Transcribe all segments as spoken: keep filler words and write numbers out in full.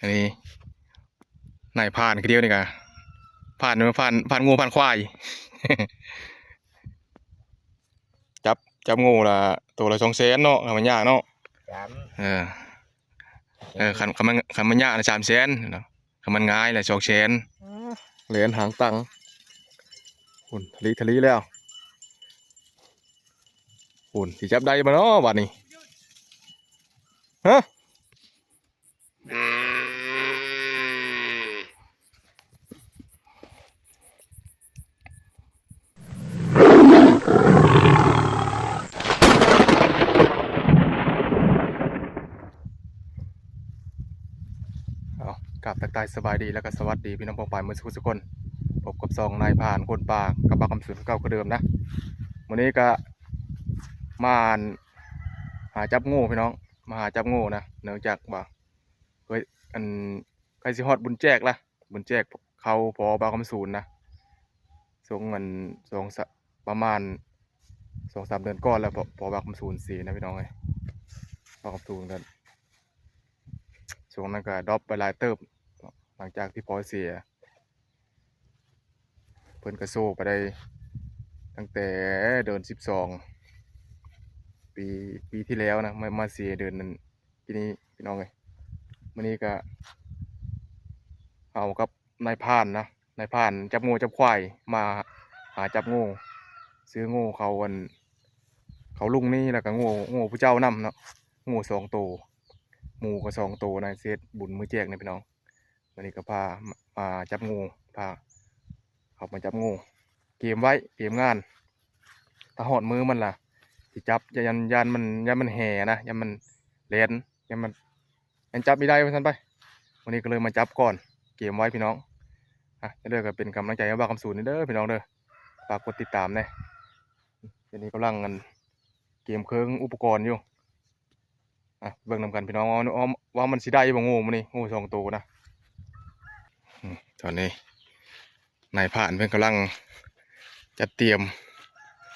อันนี้นายพรานคือเดียวนี่กะพราน พราน พรานงัวพรานควาย จับ จับงัวละ ตัวละสองแสนเนาะ คันมันยากเนาะ สาม เออ เออ คัน คันมัน คันมันยากละสามแสนเนาะ คันมันง่ายละสองแสน อ่า เหรียญหางตังคุณทะลิทะลิแล้ว คุณสิจับได้บ่เนาะบัดนี้ ฮะ เอา กราบทักทายสบายดี แล้วก็สวัสดีพี่น้องป้องปายหมดสุขสุขคน พบกับช่องนายพรานคนป่ากับบ่าวคำสูนคือเก่าคือเดิมนะ มื้อนี้ก็มาหาจับงัวพี่น้อง มาหาจับงัวนะ เนื่องจากว่า เฮ้ย อัน ใกล้สิฮอดบุญแจกละ บุญแจกเขาพอบ่าวคำสูนนะ ช่วงอัน สองสะ ประมาณสองสามเดือนก่อนแล้ว พอ พอบ่าวคำสูนเสียนะพี่น้องเอ้ย บ่าวคำสูนกัน ช่วงนั้นก็ดรอปไปหลายเติบ หลังจากที่พอเสีย เพิ่นก็โซไปได้ ตั้งแต่เดือนสิบสอง ปี ปีที่แล้วนะ มา มาเสียเดือนนั้น ปีนี้พี่น้องเอ้ย มื้อนี้ก็เอากับนายพรานนะ นายพรานจับงัวจับควาย มาหาจับงัว ซื้องัวเขาอัน เขาลุงนี่ แล้วก็งัว งัวผู้เจ้านำเนาะ งัวสองโต หมูก็สองโตนะ สิเฮ็ดบุญมื้อแจกนี่พี่น้อง มื้อนี้ก็พามา มาจับงัว พาเขามาจับงัว เกมไว้ เกมงาน ถ้าฮอดมื้อมันล่ะ สิจับ ย่าน ย่านมัน ย่านมันแห่นะ ย่านมันแล่น ย่านมัน ย่านจับบ่ได้ว่าซั่นไป มื้อนี้ก็เลยมาจับก่อน เกมไว้พี่น้อง อ่ะ จั่งใดก็เป็นกำลังใจให้บ่าวคำสูนนี่เด้อพี่น้องเด้อ ฝากกดติดตามแหน่ เดี๋ยวนี้กำลังอัน เกมเครื่องอุปกรณ์อยู่ อ่ะ เบิ่งนำกันพี่น้อง ว่า ว่า ว่ามันสิได้บ่งัวมื้อนี้ งัวสองโตนะ อืม ตอนนี้นายพรานเพิ่นกำลังจัดเตรียม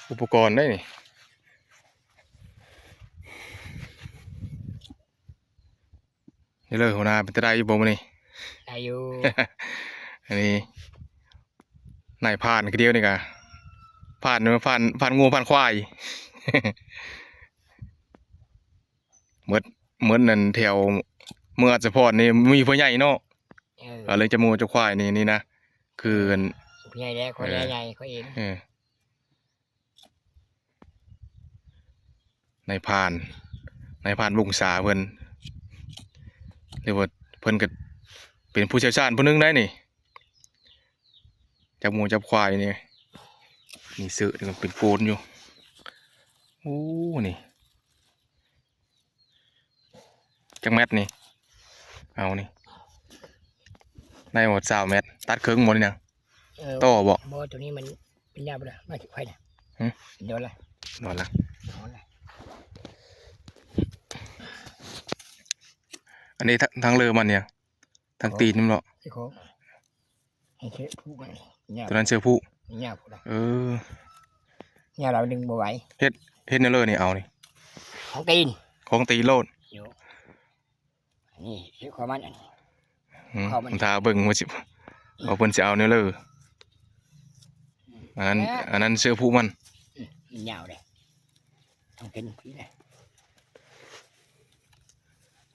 อุปกรณ์ได้นี่ นี่เลยหัวหน้า เป็นตาได้อยู่บ่มื้อนี้ ได้อยู่ อันนี้นายพรานคือเดียวนี่กะพราน พราน พรานงัวพรานควาย หมด หมดนั่นแถวเมืองอัสสะพรนี่มีพ่อใหญ่เนาะ เออ ก็เลยจับงัวจับควายนี่ นี่นะ คืออัน ผู้ใหญ่แล้ว คน เออ ใหญ่เขาเอง เออ นายพราน นายพรานวงศาเพิ่น หรือว่าเพิ่นก็เป็นผู้เชี่ยวชาญผู้หนึ่งได้นี่ จับงัวจับควายนี่ นี่เสือนี่มันเป็นโกนอยู่ โอ้ นี่ จักแมตรนี่ เอานี่ ได้หมดซาวแมตร ตัดเคิงหมดนี่นะ เออ ต่อบ่ บ่ ตัวนี้มัน มันยาวไปเลย มาสิไผน่ะ หึ เดี๋ยวละ โดนละ เอาละ อันนี้ทะ ทางเรือมันเนี่ย ทางตีนมันบ่ ไอ้ของ ให้เชอะผู้มัน ยาว ตัวนั้นเสือผู้ ยาวพุ้นนะ เออ ยาวเราดึงบ่ไหว เฮ็ด เฮ็ดแนวเลยนี่ เอานี่ ของตีน ของตีนโลด เดี๋ยว นี่เชอะของมันอันนี้ อืม ของมัน มันทาเบิ่งว่าสิ ว่าเพิ่นสิเอาแนวเลย อันนั้น เออ อันนั้นเสือผู้มัน อืม มันยาวเลย ต้องเป็นพี่นะ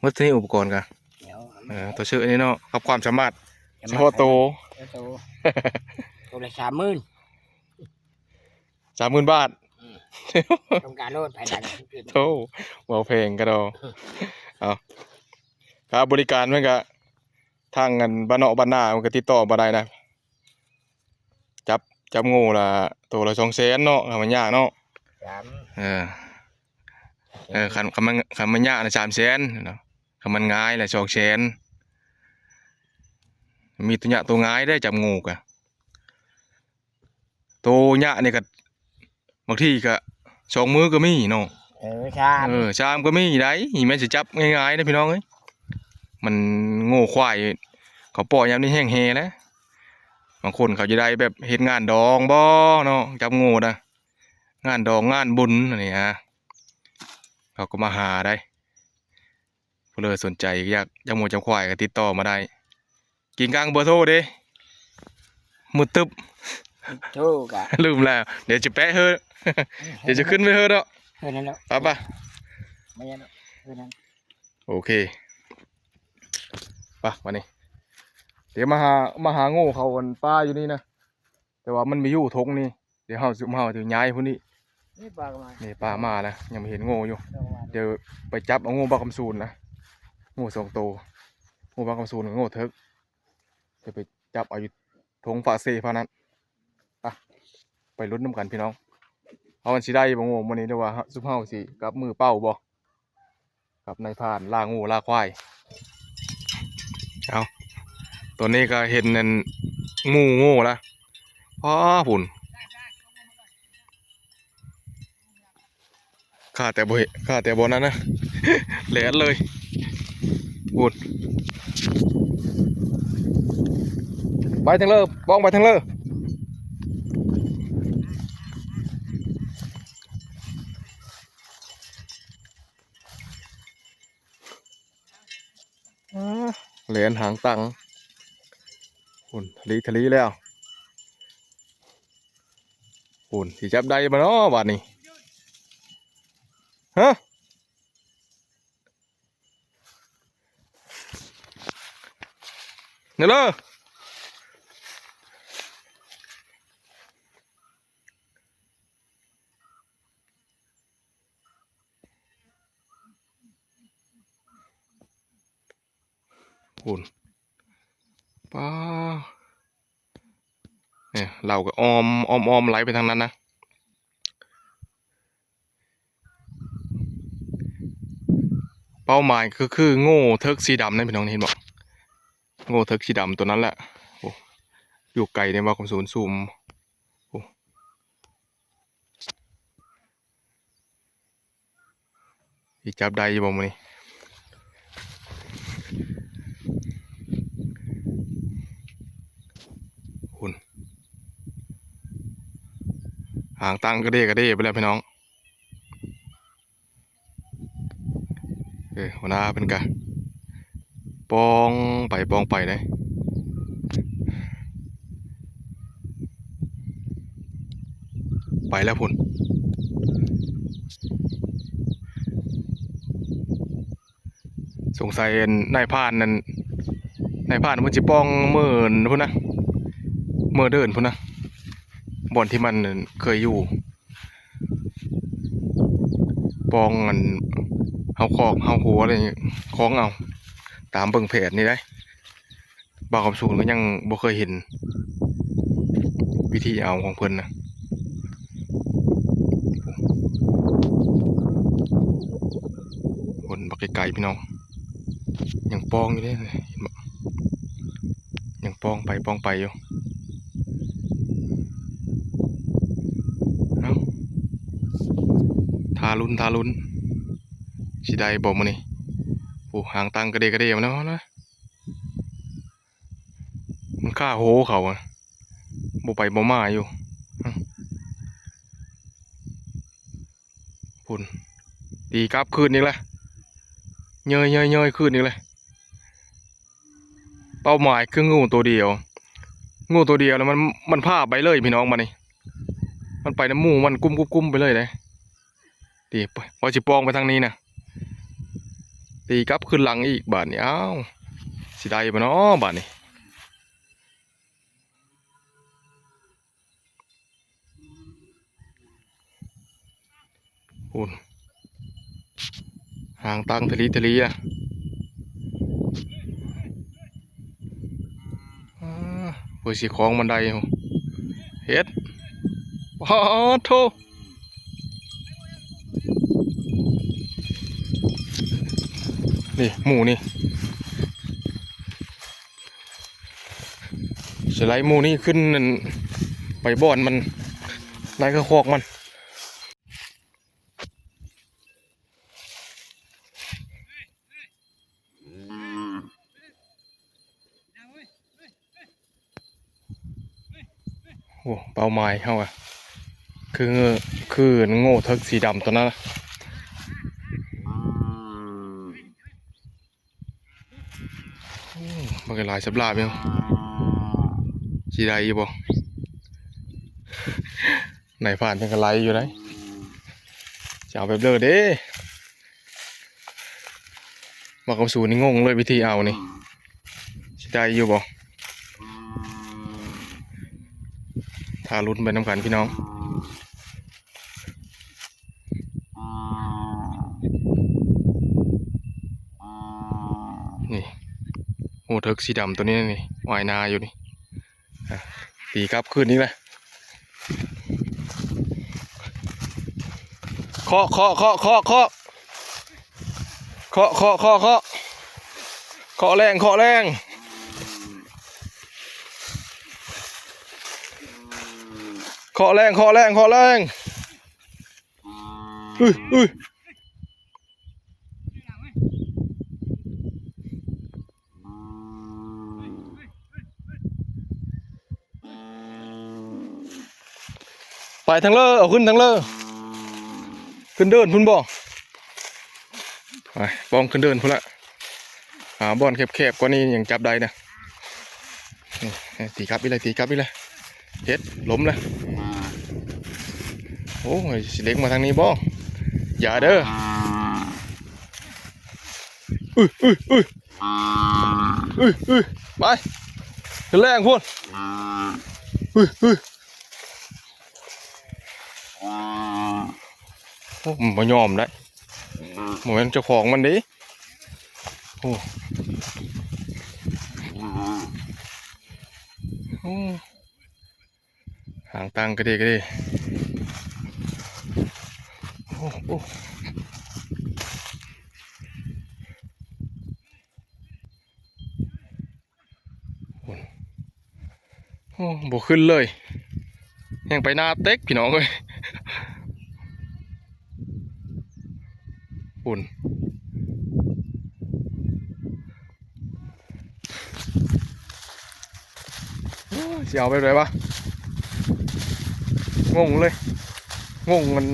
หมดเท่านี้อุปกรณ์กะ เดี๋ยว เออ ตัวเสืออันนี้เนาะ กับความสามารถ สามารถ เฉพาะโต เฉพาะโต ตัวละสามหมื่น สามหมื่นบาท อืม ต้องการโลดภายใน โธ่ บ่แพงกะดอก เอา ค่าบริการมันกะ ทางอันบ้านนอกบ้านนามันกะติดต่อมาได้นะ จับ จับงัวละ ตัวละสองแสนเนาะ คันมันยากเนาะ สาม เออ เออ คัน คันมัน คันมันยากละสามแสนเนาะ คันมันง่ายละสองแสน มีตัวยากตัวง่ายได้จับงัวกะ ตัวยากนี่กะ บางทีกะสองมื้อก็มีเนาะ เออ สาม เออ สามก็มีได้ นี่แม่นสิจับง่ายๆนะพี่น้องเอ้ย มันงัวควาย เขาปล่อยยามนี้แห้งแฮนะ บางคนเขาจะได้แบบเฮ็ดงานดองบ่เนาะ จับงัวนะ งานดองงานบุญอันนี้ฮะ เขาก็มาหาได้ ผู้ใดสนใจอยากจับหมูจับควายก็ติดต่อมาได้ กินกลางเบอร์โทรเด้ มือตึบ โทรกะ ลืมแล้ว เดี๋ยวจะแปะเฮ้อ เดี๋ยวจะขึ้นไปเฮ้อเนาะ เฮ้อนั่นแหละ ไปปะ ไม่ใช่เนาะ เฮ้อนั่น โอเค ไปวันนี้ เดี๋ยวมาหา มาหาโง่เขาอันปลาอยู่นี่นะ แต่ว่ามันมีอยู่ทงนี่ เดี๋ยวเฮาสิ เฮาจะย้ายพวกนี้ นี่ปลามา นี่ปลามานะ ยังไม่เห็นโง่อยู่ เดี๋ยวไปจับเอาโง่บักคำสูนนะ โง่สองตัว โง่บักคำสูนกับโง่เถิก จะไปจับเอาอยู่ทงฝาเซฟานั้น อ่ะ ไปลุ้นนำกันพี่น้อง เอามันสิได้บ่โง่มื้อนี้ หรือว่าซุมเฮาสิกลับมือเปล่าบ่ กับนายพรานล่างูล่าควาย เอา ตัวนี้ก็เห็นนั่นหมู่โง่ละ อ้า พุ่น ข้าแต่บ่เห็น ข้าแต่บ่นั้นนะ แล่นเลย พุ่น ไปทางเลย ป้องไปทางเลย อ่า แล่นหางตัง พุ่น ทะลีทะลีแล้ว พุ่น สิจับได้บ่น้อบัดนี้ ฮะ นี่เลย พุ่น ป้า เนี่ย เราก็อ้อม อ้อม อ้อมไหลไปทางนั้นนะ เป้าหมายก็คือโง่เถิกสีดำนั่นพี่น้อง เห็นบ่ โง่เถิกสีดำตัวนั้นแหละ โอ้ อยู่ไกลเนี่ยว่าความสูงซูม โอ้ สิจับได้อยู่บ่มื้อนี้ พุ่น หางตังกระเด้กระเด้ไปแล้วพี่น้อง เออ หัวหน้าเพิ่นกะ ปองไปปองไปเลย ไปแล้วพุ่น สงสัยนายพรานนั่น นายพรานเพิ่นสิปองมื้อนั้นพุ่นนะ มื้อเดินพุ่นนะ บ่อนที่มันเคยอยู่ ปองอัน เฮาคอกเฮาหัวอะไรนี่ ของเอา ตามเบิ่งแผนนี่ได้ บ่าวคำสูนก็ยังบ่เคยเห็น วิธีเอาของเพิ่นนะ คนบักไกลๆพี่น้อง ยังปองอยู่เด้ เห็นบ่ ยังปองไปปองไปอยู่ เอ้า ทารุณ ทารุณ สิได้บ่มื้อนี้ โอ้ หางตังกระเดกกระเดมาแล้วนะ มันฆ่าโหเขาอะ บ่ไปบ่มาอยู่ พุ่น ตีกลับคืนอีกแล้ว เยยเยยเยยคืนอีกแล้ว เป้าหมายคืองูตัวเดียว งูตัวเดียวแล้วมัน มันพาไปเลยพี่น้อง บัดนี้ มันไปนำหมู่มันกุ้มๆๆไปเลยเด้ ตี ว่าสิปองไปทางนี้นะ ตีกลับคืนหลังอีกบาดนี้ อ้าว สิได้บ่น้อบาดนี้ พุ่น หางตังทะลีทะลีอะ อ่า เพื่อสิของมันได้ เฮ็ด ปาดโธ่ นี่หมู่นี่ สิไล่หมู่นี่ขึ้นนั่น ไปบ่อนมัน ไล่เข้าคอกมัน โอ้ เป้าหมายเฮาอะ คือ คือโง่เถิกสีดำตัวนั้นนะ มันก็หลายสับลาบอยู่ สิได้อยู่บ่ นายพรานเพิ่นก็ไล่อยู่ได๋ จะเอาแบบเด้อเด้ บ่าวคำสูนี่งงเลยวิธีเอานี่ สิได้อยู่บ่ ถ้าลุ้นไปนำกันพี่น้อง นี่ โอ้ เถิกสีดำตัวนี้นี่ ว่ายนาอยู่นี่ อ่ะ ตีกลับคืนนี้นะ เคาะ เคาะ เคาะ เคาะ เคาะ เคาะ เคาะ เคาะ เคาะ เคาะแรง เคาะแรง เคาะแรง เคาะแรง เคาะแรง อื้อ อื้อ ไปทางเลอ เอาขึ้นทางเลอ ขึ้นเดินพุ้นบ่ ไป ปองขึ้นเดินพุ้นละ หาบ่อนแคบๆ กว่านี้ยังจับได้นะ นี่ ตีกลับอีกเลย ตีกลับอีกเลย เฮ็ด ล้มเลย โอ้ย สิเล็กมาทางนี้บ่ อย่าเด้อ อื้อ อื้อ อื้อ อื้อ อื้อ ไป ขึ้นแรงพุ้น อื้อ อื้อ โอ้ มันบ่ยอมได้ บ่แม่นเจ้าของมันเด้ โอ้ โอ้ หางตั้งกระเดกกระเด โอ้ โอ้ โอ้ บ่ขึ้นเลย ยังไปหน้าเต็กพี่น้องเอ้ย โอ้ สิเอาแบบใดวะ งงเลย งงมัน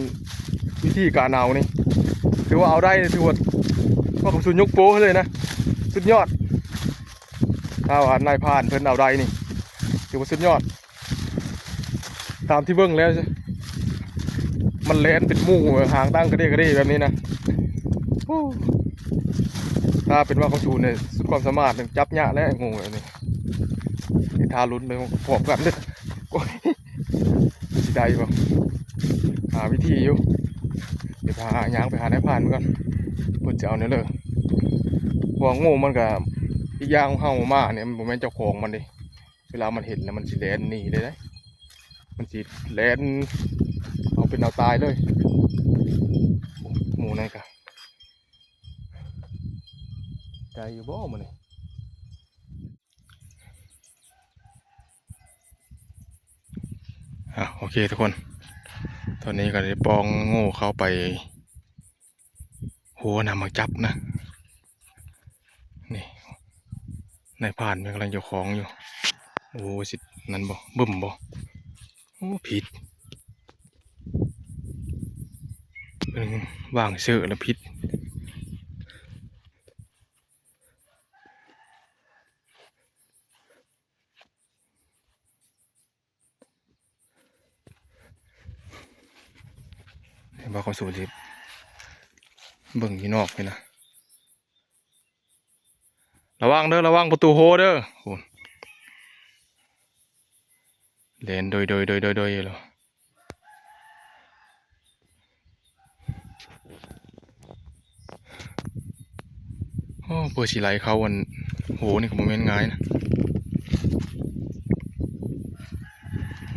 วิธีการเอานี่ ถือว่าเอาได้ ถือว่า ว่าของสุดยกโป้เลยนะ สุดยอด ถ้าว่านายพรานเพิ่นเอาได้นี่ ถือว่าสุดยอด ตามที่เบิ่งแล้ว มันแล่นเป็นหมู่ หางตั้งกระเด้กระเด้แบบนี้นะ โอ้ ถ้าเป็นว่าเขาสูนเนี่ย สุดความสามารถเนี่ย จับยากแล้ว งงเลยนี่ นี่ถ้าลุ้นไปพร้อมกันเด้อ โอ้ย สิได้บ่ หาวิธีอยู่ เดี๋ยวพาย่างไปหานายพรานก่อน เพิ่นจะเอาแนวเด้อ เพราะว่างูมันก็ อีกอย่างเฮามาเนี่ย มันบ่แม่นเจ้าของมันเด้ เวลามันเห็นแล้วมันสิแล่นหนีเลยนะ มันสิแล่น เอาเป็นเอาตายเลย หมู่นั่นกะ ได้อยู่บ่มื้อนี้ อ่ะ โอเคทุกคน ตอนนี้ก็ได้ปองงูเข้าไป โห นำมาจับนะ นี่ นายพรานมันกำลังเจ้าของอยู่ โอ้ สิ นั่นบ่ บึ้มบ่ โอ้ ผิด เพิ่นวางเสื้อแล้วผิด เห็นบ่ เขาสูบสิ เบิ่งอยู่นอกนี่นะ ระวังเด้อ ระวังประตูโฮเด้อ โอ้ แล่นโดย โดย โดย โดย โดยอยู่แล้ว โอ้ เพื่อสิไหลเข้าอันโห นี่ก็บ่แม่นง่ายนะ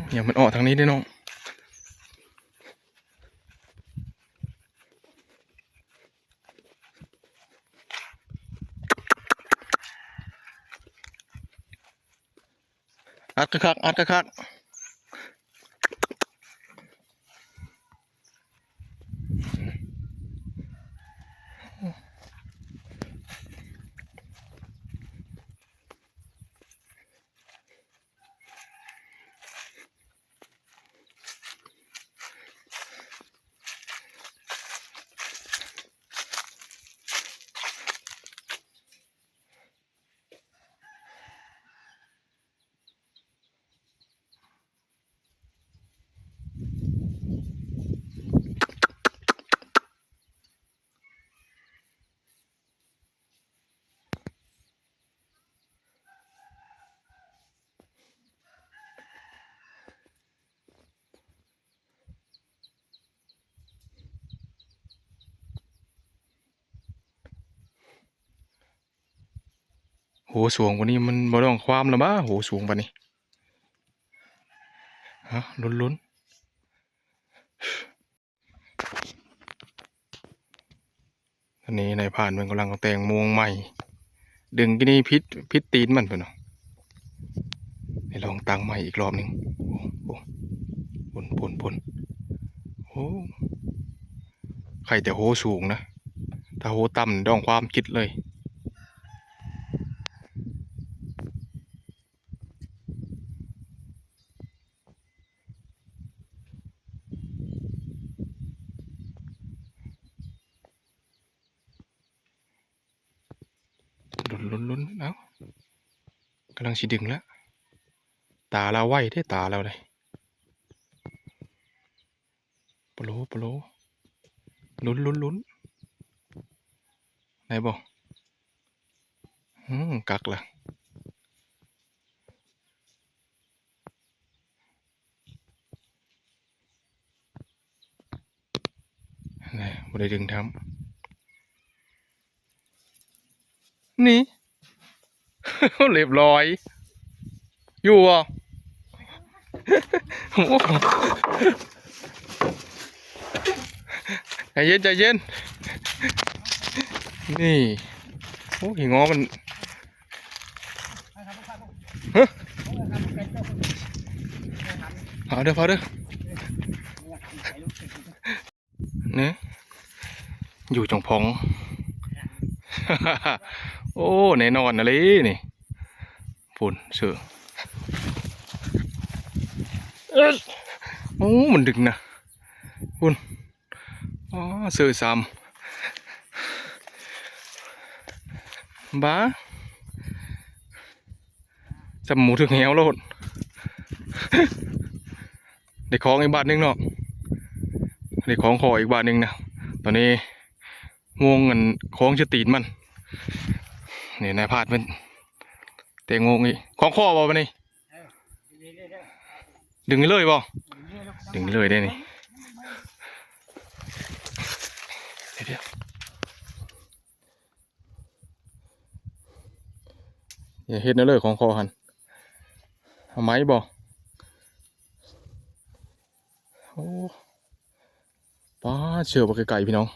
เนี่ยมันออกทางนี้เด้น้อง อัดคักๆ อัดคักๆ โ โห สูงกว่านี้มันบ่ต้องความละบ้า โห สูงปานนี้ ฮะ ลุ้นๆ อันนี้นายพรานมันกำลังแต่งโมงใหม่ ดึงกินนี่ผิด ผิดตีนมันพุ้นเนาะ ให้ลองตั้งใหม่อีกรอบหนึ่ง โอ้ โอ้ พุ้น พุ้น พุ้น โอ้ ใครแต่โหสูงนะ ถ้าโหต่ำต้องความคิดเลย ลุ้น ลุ้น ลุ้น เอ้า กำลังสิดึงแล้ว ตาเราไวเด้ ตาเราเลย ปะโล ปะโล ลุ้น ลุ้น ลุ้น ได้บ่ อืม กักละ นี่ บ่ได้ดึงทำ นี่ เรียบร้อย อยู่บ่ ใจเย็น ใจเย็น นี่ โอ้ย งอมัน ฮะ เอาเด้อ เอาเด้อ เนี่ย อยู่จ่องผอง โอ้ แน่นอนนะเลยนี่ พุ้น เสือ โอ้ มันดึงนะ พุ้น อ๋อ เสือสาม บ้า จับหมูถึงแหวโลด ได้ของอีกบาทหนึ่งเนาะ ได้ของข้ออีกบาทหนึ่งนะ ตอนนี้โมงอันของจะตีนมัน นี่นายพรานมัน แต่งโมงอีก ของข้อบ่บัดนี้ ดึงเลยบ่ ดึงเลยได้นี่ เดี๋ยว อย่าเฮ็ดแนวเลยของข้อหั่น เอาไม้บ่ โอ้ ป๊าด เสือบ่ไกลๆ พี่น้อง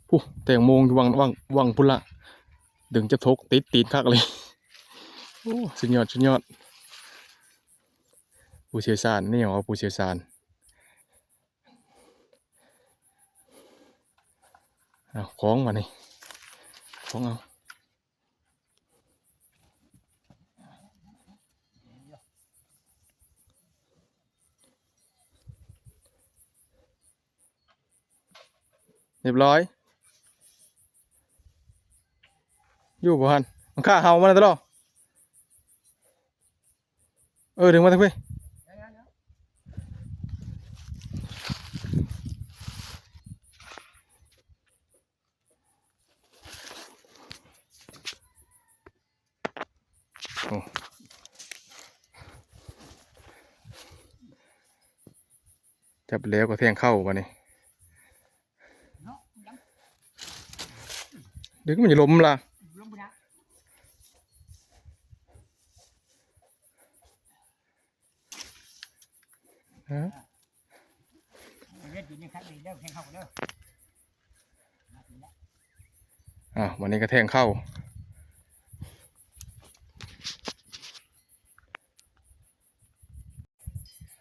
พุ้น แต่งโมงอยู่วัง วัง วังพุ้นละ ดึงจะทกติดตีนคักเลย โอ้ สุดยอด สุดยอด ผู้เชี่ยวชาญ นี่หว่าผู้เชี่ยวชาญ เอาของมานี่ ของเอา เรียบร้อย อยู่บ่หั่น มันฆ่าเห่ามาแล้วตลอด เออ ดึงมาทางนี้ โอ้ จับแล้วก็แทงเข้าบัดนี้ ดึงมันจะล้มล่ะ ฮะ เล่นอยู่นี่ครับ เล่นแทงเข้าเด้อ อ่ะ วันนี้ก็แทงเข้า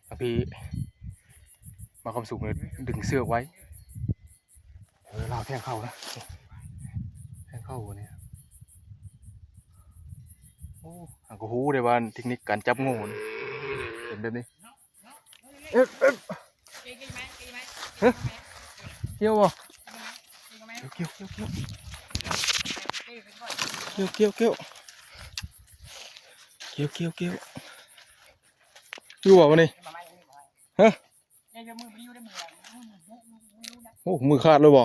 อ่ะพี่ มาความสูงเลย ดึงเสือกไว้ เออ ลาวแทงเข้านะ แทงเข้าหัวเนี่ย โอ้ อ่ะ ก็ฮู้ได้ว่าเทคนิคการจับงูนี่เป็นแบบนี้ เอ๊ะ เอ๊ะ ฮะ เกี่ยวบ่ เกี่ยว เกี่ยว เกี่ยว เกี่ยว เกี่ยว เกี่ยว เกี่ยว เกี่ยว เกี่ยว เกี่ยว อยู่บ่วันนี้ ฮะ โอ้ มือขาดเลยบ่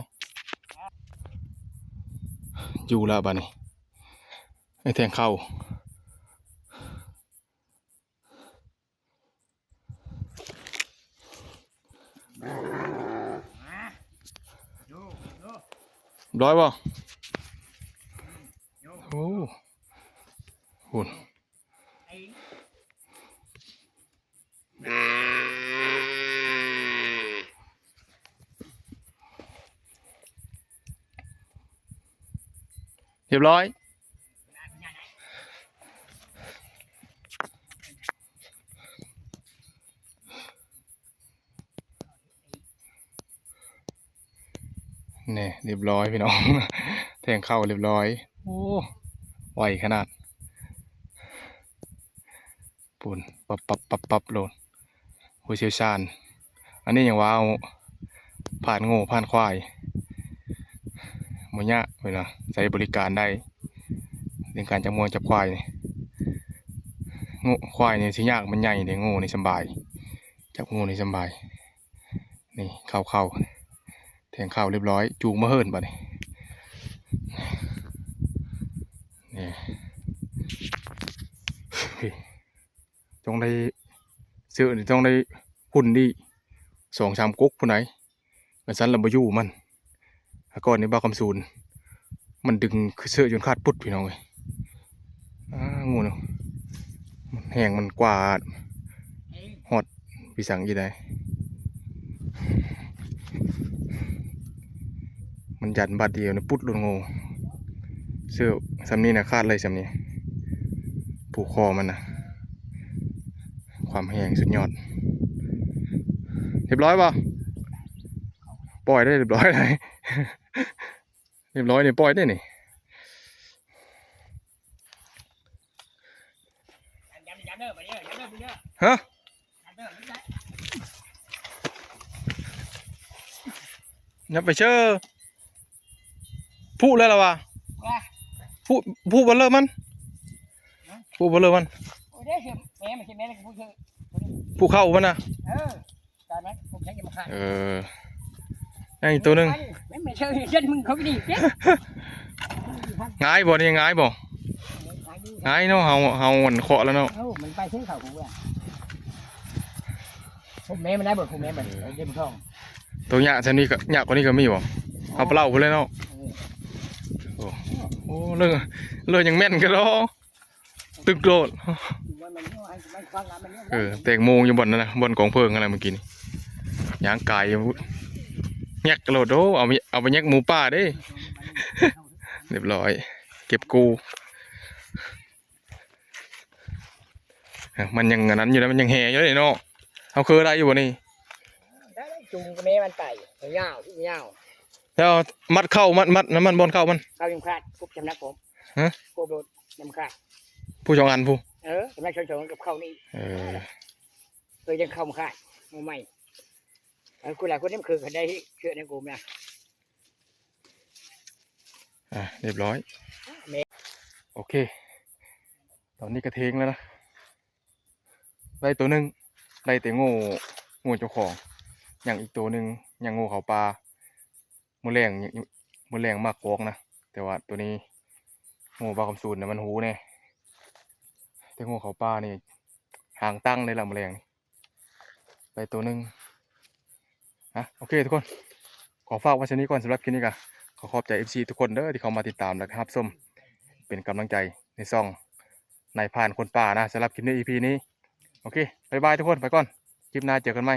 อยู่แล้วบัดนี้ ไอ้แทงเข้า ร้อยบ่ โอ้ พู้น เรียบร้อย นี่เรียบร้อยพี่น้อง แทงเข้าเรียบร้อย โอ้ ไวขนาด ปูนปับปับปับปับโลด ผู้เชี่ยวชาญ อันนี้ยังว่าเอาผ่านโง่ผ่านควายบ่ยากเวลาใช้บริการได้ เรื่องการจับงวจับควายนี่ โง่ควายนี่สิยาก มันใหญ่เด้ โง่นี่สำบาย จับโง่นี่สำบาย นี่เข้าเข้า แทงเข้าเรียบร้อย จูงมาเฮิ่นบัดนี้ นี่ ต้องได้เสื้อนี่ต้องได้หุ่นดี สองสามก๊กพู้นไหน กันซั้นละบ่อยู่มัน แล้วก่อนนี่บ่าวคำสูน มันดึงเสื้อจนขาดปุ๊ดพี่น้องเอ้ย อ้า งูเนาะ มันแฮงมันกว่า ฮอดพี่สังอีได้ มันยันบาดเดียวนี่ปุ๊ดโลดโง่ เสื้อส่ำนี้นะขาดเลยส่ำนี้ ผูกคอมันนะ ความแฮงสุดยอด เรียบร้อยบ่ ปล่อยได้เรียบร้อยเลย เรียบร้อยนี่ปล่อยได้นี่ ฮะ อย่าไปเชื่อ ผู้แล้วล่ะวะ ผู้ ผู้บ่เริ่มมัน ผู้บ่เริ่มมัน โอ้ย เดี๋ยวเห็นแม่มันเห็นแม่แล้วก็พูดเถอะ ผู้เข้ามันนะ เออ ตอนนั้นผมใช้ยามาฆ่า เออ นั่นอีกตัวหนึ่ง ไม่ไม่ใช่เช่นมึงเขาไม่ดีเจ๊ ง่ายบ่นี่ ง่ายบ่ ขายดี ง่ายเนาะ เฮา เฮามันเคาะแล้วเนาะ เอ้ามันไปเส้นเขาผมว่าผมแม่มันได้บ่ผมแม่มันเล่มทอง ตัวหยาชนิดก็หยากว่านี้ก็มีบ่ เอาเปล่าพู้นเลยเนาะ เออ โอ้ โอ้ เรื่อง เรื่องยังแม่นกันเนาะ ตึกโลด ว่ามันเนี่ยให้มันควักเอามันเนี่ย เออ แตงโมอยู่บ่อนนั่นนะ บ่อนกองเพลิงอะไรเมื่อกี้นี่ ย่างกายอยู่ แยกโลด โอ้ เอาไป เอาไปแยกหมูป่าเด้ เรียบร้อย เก็บกู้ อ่ะ มันยังอันนั้นอยู่นะ มันยังแห่อยู่เลยเนาะ เอาเคยได้อยู่บ่นี่ ได้ จูงแม่มันไป ยาว ยาว แล้วมัดเข้า มัด มัดน้ำมันบ่อนเข้ามัน เข้ายังขาด ปุ๊บจำนักผม ฮะ ปุ๊บโลดยังขาด ผู้สองอันผู้ เออจำนักสองสองกับเข้านี่ เออ เคยยังเข้ามาขาด มาใหม่ เออ กูหลายคนนี่มันคือกันได้เชื่อในกูนะ อ่ะ เรียบร้อย แม่ โอเค ตอนนี้กระเทงแล้วนะ ได้ตัวหนึ่ง ได้แต่โง่ โง่เจ้าของ ยังอีกตัวหนึ่ง ยังโง่เขาป่า มื้อแลง มื้อแลงมากกอกนะ แต่ว่าตัวนี้ โง่บ่าวคำสูนเนี่ยมันหูแน่ แต่โง่เขาป่านี่ หางตั้งเลยล่ะมื้อแลงนี่ ได้ตัวหนึ่ง ฮะ โอเคทุกคน ขอฝากไว้เท่านี้ก่อนสำหรับคลิปนี้ก็ขอขอบใจ เอฟซี ทุกคนเด้อที่เข้ามาติดตามและรับชม เป็นกำลังใจในช่องนายพรานคนป่านะ สำหรับคลิปนี้ อีพี นี้ โอเค บ๊ายบายทุกคน ไปก่อน คลิปหน้าเจอกันใหม่